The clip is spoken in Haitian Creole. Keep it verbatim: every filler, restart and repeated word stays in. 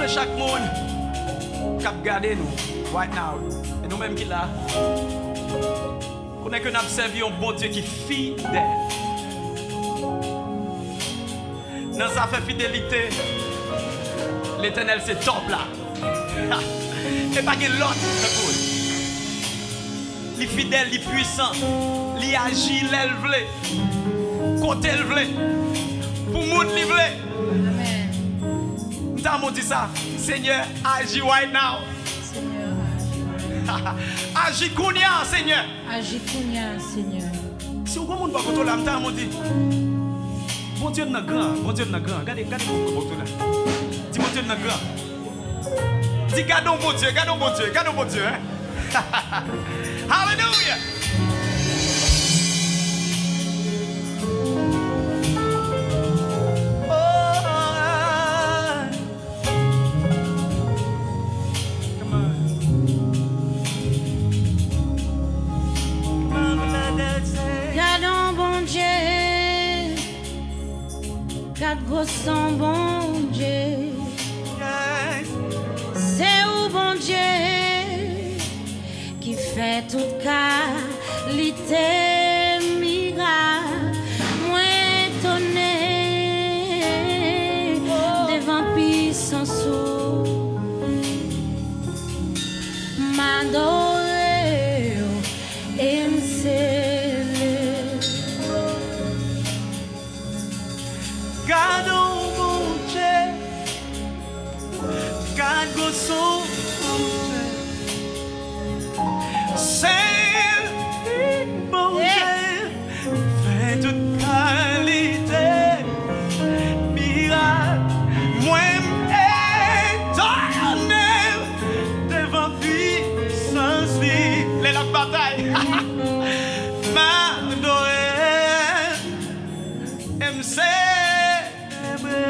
Chak moun k ap gade nou right now, e nou menm ki la, konnen ke n ap sèvi yon Bondye ki fidèl. Nan zafè fidelite, Letènèl se top la. E pa gen lòt tankou l. Li fidèl, li pwisan, li aji lè l vle, kote l vle, pou moun li vle. M ta renmen w di sa, Senyè, aji right now. Aji kounye a, Senyè. Aji kounye a, Senyè. Si w gen moun bò kote w la, m ta renmen w di, Bondye nan gran, Bondye nan gran. Gade, gade moun bò kote w la. Di, Bondye nan gran. Di, gade yon Bondye, gade yon Bondye, gade yon Bondye, hein. Hallelujah. Oh, come on. Come on, let that say. Gade yon Bondye. Gad gwo son Bondye. Se ou Bondye ki fè tout kalite mirak. Mwen etone devan pisans ou. M adore w e m selebre. Gade yon Bondye, gade gwo son Bondye. Se li Bondye, fè tout kalite mirak. Mwen m etone devan pwisans li. Lè l ap batay, m adore. M selebre.